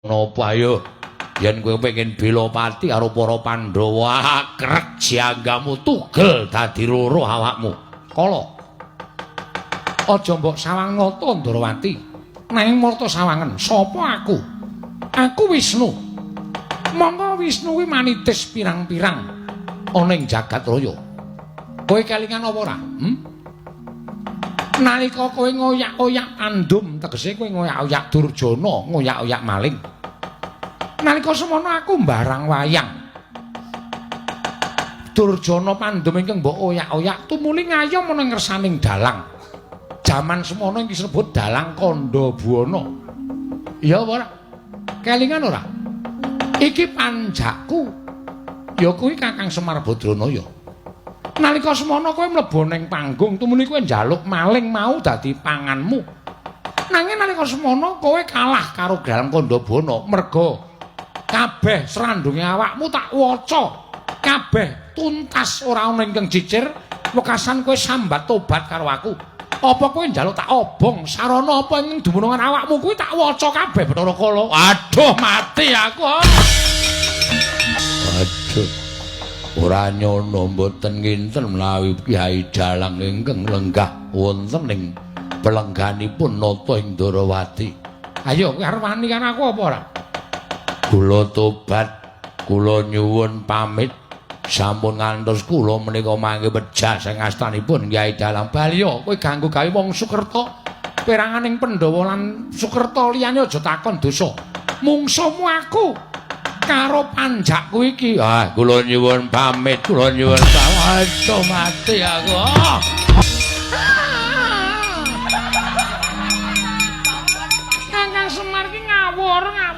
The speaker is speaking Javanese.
Napa ayo yen kowe pengen bela pati karo para Pandhawa, krek janggamu tugel dadi loro awakmu. Kala. Aja mbok sawang nata Ndrawati. Nanging marta sawangen, sapa aku? Aku Wisnu. Monggo Wisnu kuwi manitis pirang-pirang ana ing jagat raya. Kowe kelingan apa ora? Nalika kowe ngoyak-oyak Pandum, tegese kowe ngoyak-oyak Durjana, ngoyak-oyak maling. Nalika semono aku mbarang wayang. Durjana Pandum ingkang mbok oyak-oyak tumuli ngayom ana ngersaning dalang. Jaman semono iki disebut Dalang Kandha Buwana. Iya apa ora? Kelingan ora? Iki panjakku. Ya kuwi Kakang Semar Badranaya. Nalika semono kowe mlebu ning panggung tumuli kowe njaluk maling mau dadi panganmu. Nanging nalika semono kowe kalah karo Dalang Kandha Buwana merga kabeh srandunge awakmu tak waca. Kabeh tuntas ora ana ingkang cicir, wekasan kowe sambat tobat karo aku. Apa kowe njaluk tak obong sarana apa ing dumunungan awakmu kuwi tak waca kabeh Bathara Kala. Aduh mati aku. Aduh. Ora nyono mboten nginten menawi Kyai Dalang ingkang lenggah wonten ing pelengganipun nata ing Ndrawati. Ayo kowe arep wani karo aku apa ora? Kula tobat, kula nyuwun pamit. Sampun ngantos kula menika mangke pejah sing astanipun Kyai Dalang. Baliya kowe ganggu gawe wong Sukerta. Peranganing Pandhawa lan Sukerta liyane aja takon dosa. Mungsuhmu aku karo panjakku iki. Ah, kula nyuwun pamit, kula nyuwun pamit. Aduh mati aku. Kakang Semar ki ngawur, ngawur.